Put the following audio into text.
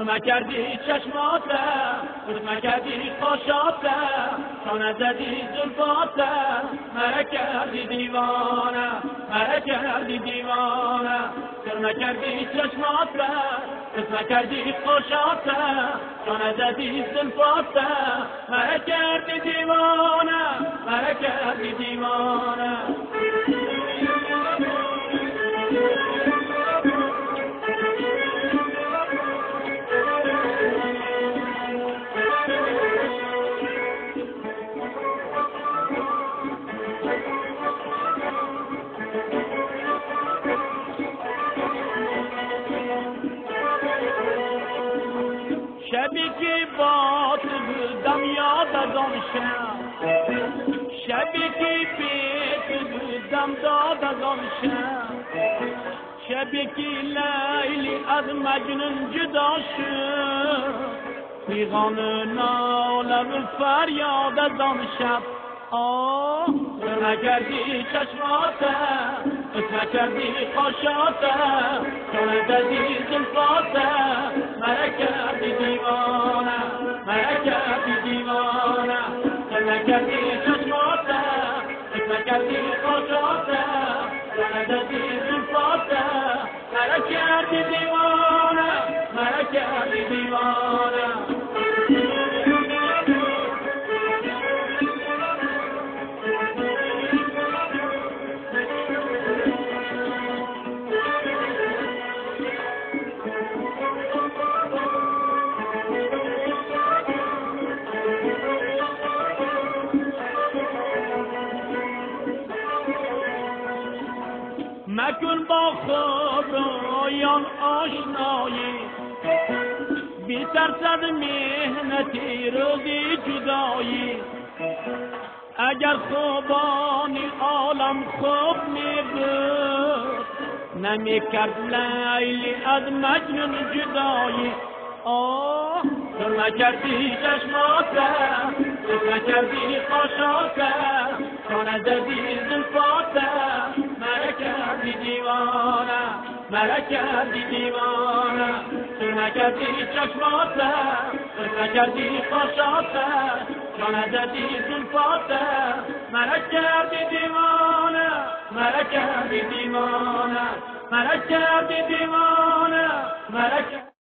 سرمه کردی چشمات، سرمه کردی قاشات، شانه زدی زلفات، مرا کردی دیوانه، مرا کردی دیوانه. سرمه کردی چشمات، سرمه کردی قاشات، شانه زدی زلفات، مرا کردی دیوانه، مرا کردی دیوانه. شبی که با تو بودم یاد از آن شب، شبی که بی تو بودم داد از آن شب، شبی که لیلی از مجنون جدا شد، فیغان ناله و فریاد از آن شب. آه سرمه کردی چشمات، سرمه کردی قاشات، شانه زدی زلفات، مرا کردی دیوانه، مرا کردی دیوانه. سرمه کردی چشمات، سرمه کردی قاشات، شانه زدی زلفات، مرا کردی دیوانه، مرا کردی دیوانه. مکن با خبرایان آشنایی، بی‌ترس از محنتی روزی جدایی. اگر خوبان عالم خوب می بود، نمی کرد لیلی از مجنون جدایی. آه سرمه کردی چشمات، سرمه کردی قاشات، شانه زدی زلفات، مرا کردی دیوانه، مرا کردی دیوانه. سرمه کردی چشمات، سرمه کردی قاشات، شانه زدی زلفات، مرا کردی دیوانه، مرا کردی دیوانه، مرا کردی دیوانه، مرا.